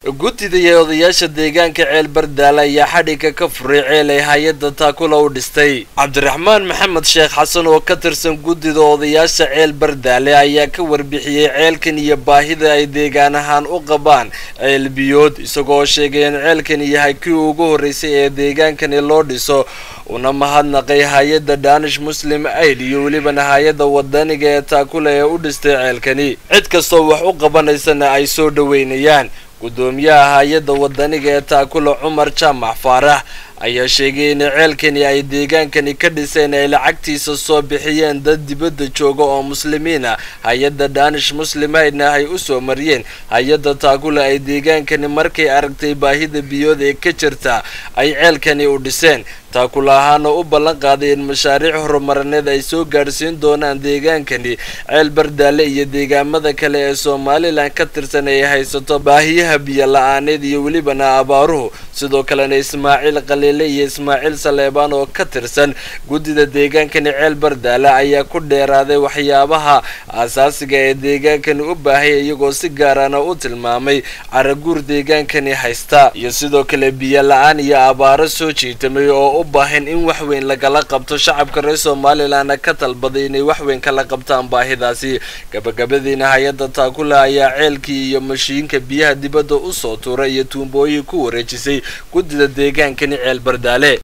Guddida iyo odayaasha deegaanka Ceel Bardaale ayaa xadhigga ka furay ceel ay hay-adda Taakula u dhistay. Cabdiraxmaan Maxamed Sheekh Xasan oo ka tirsan guddida odayaasha Ceel Bardaale ayaa ka warbixiyey ceelkan iyo baahida ay deegaan ahaan u qabaan ceel biyood, isagoo sheegay in ceelkani yahay kii ugu horreysay ee deegaankani loo dhiso, una mahadnaqay hay-adda Danish Muslim Aid iyo welibana hay-adda wadaniga ee Taakula ee u dhistay ceelkani. Cid kastoo wax u qabanaysana ay soo dhaweynayaan. Gudoomiyaha hay-adda wadaniga ee Taakula, Cumar Jaamac Faarax, ayaa sheegay in ceelkani ay deegaankani ka dhiseen ay lacagtiisa soo bixiyeen dad dibadda jooga oo muslimiin ah, hay-adda Danish Muslim Aidna ay u soo mariyeen hay-adda Taakula ay deegaankani markay aragtay baahida biyood ee ka jirta ay ceelkani u dhiseen. Taakula ahaana u ballan qaaday in mashaariic horumarineed ay soo gaadhsiin doonaan deegaankani Ceel Bardaale iyo deegaamada kale ee Somalilan ka tirsan ay haysato baahiyaha biyo la-aaneed iyo welibana abaaruhu. Sidoo kalena Ismaaciil Khaliile iyo Ismaaciil Saleebaan oo ka tirsan guddida deegaankani Ceel Bardaale ayaa ku dheeraaday waxyaabaha aasaasiga ee deegaankani u baahaya, iyagoo si gaarana u tilmaamay caraguur deegaankani haysta iyo sidoo kale biyo la-aan iyo abaaro soo jiitamay oo u baahan in wax weyn lagala qabto. Shacabka reer Somalilanna ka talbaday inay wax weyn kala qabtaan baahidaasi. Gabagabadiina hay-adda Taakula ayaa ceelkii iyo mashiinka biyaha dibadda usoo tuuray iyo tuumbooyin ku wareejisay guddida deegaankani Ceel Bardaale.